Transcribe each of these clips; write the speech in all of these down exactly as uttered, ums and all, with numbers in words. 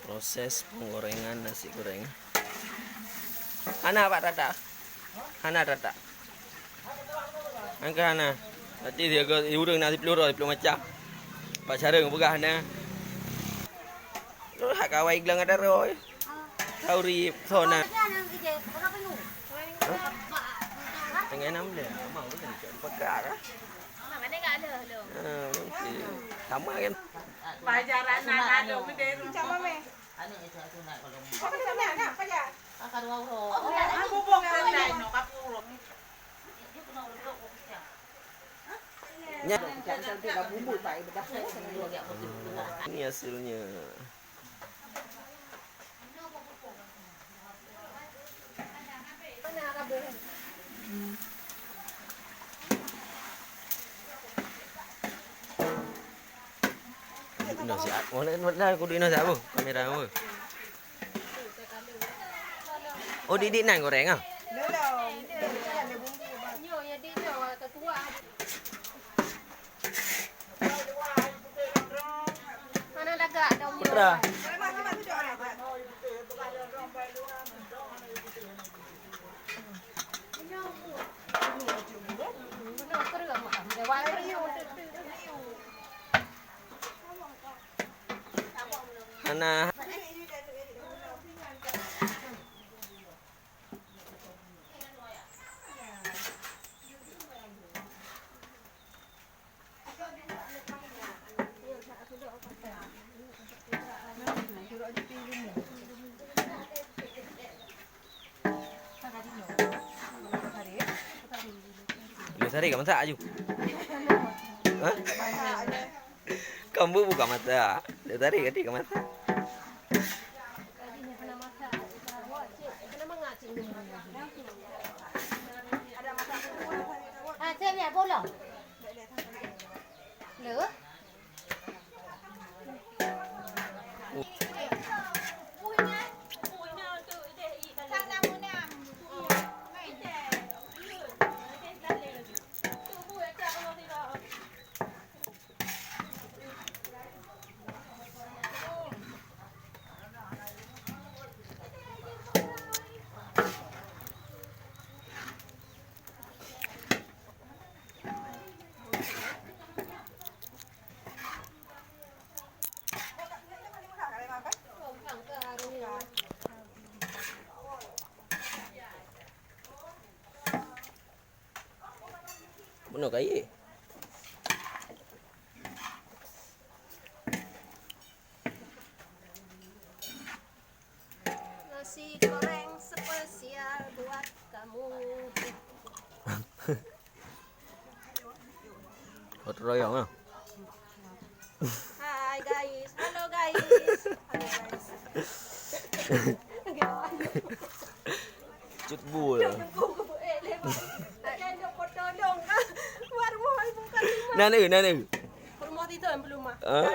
Proses penggorengan nasi goreng. Hana, Pak, rata. Hana rata. Angka hana. Nanti dia ke ureueng na siplôh droe, siplôh macam. Pak Sareng peugah hana. Lo hak kawai glang ada roe. Tauri sona. Tengah enam dia. Mau tu nak pakai lah. Ha, okey. Sama kan? Pajaran anak dong deh. Sama meh. Apa nama anak? Pajar. Kakak dua uroe. Oh, bukan lagi. Bukan lagi. Nya. Ini hasilnya. Inoe siat. Mana, mana aku inoe siat apa? Kamera apa? Oh, didik nan goreng ah? Belum. Belum ada bumbu, Bang. Mana lagak dah umur? Putra. Hana. Dua hari ka masak aju. Ha? Kamu buka mata. Dua hari ka masak. Ah, saya bolong. Le? Bunoe kayèe. Nasi goreng spesial buat kamu. Gotong royong ah. Hai guys, halo guys. Halo guys. Cut bul. Eh, lewat. Ada yang potong dong. Baru mau buka lima. Nana, nana. Rumah itu yang belum mah. Ah?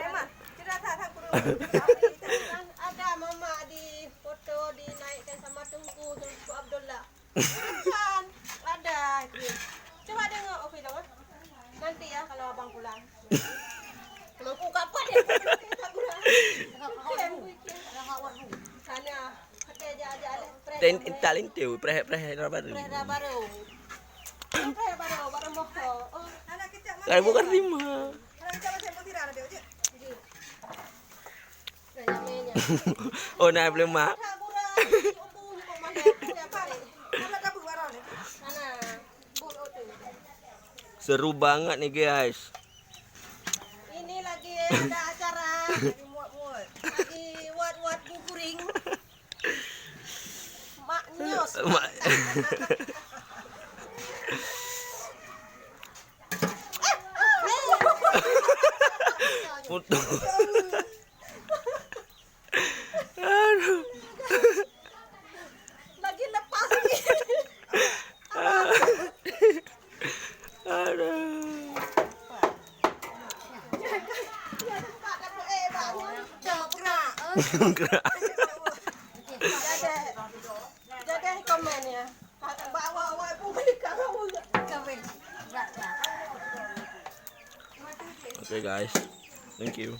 Ada mama di foto dinaikkan sama Tungku, Tungku Abdullah. Bukan, ada. Coba tengok, Ovi, dong. Nanti ya, kalau abang pulang. Kalau aku kapan ya? Sana, pakai aja, aja, aja. Ten-, ental entil, preh, preh, dah baru. Preh dah baru. Preh baru, baru moho. Oh. Kan bukan lima. Oh, na belum mak. Seru banget nih, guys. Ini lagi ada acara. Lagi wat-wat guguring. Mak Nyos. Mak. Putus. Aduh. Lagi lepas ni. Aduh. Gerak. Jadi komen ya. Bak awak-awak pun balik kat awak. Komen. Berat lah. Okay guys, thank you.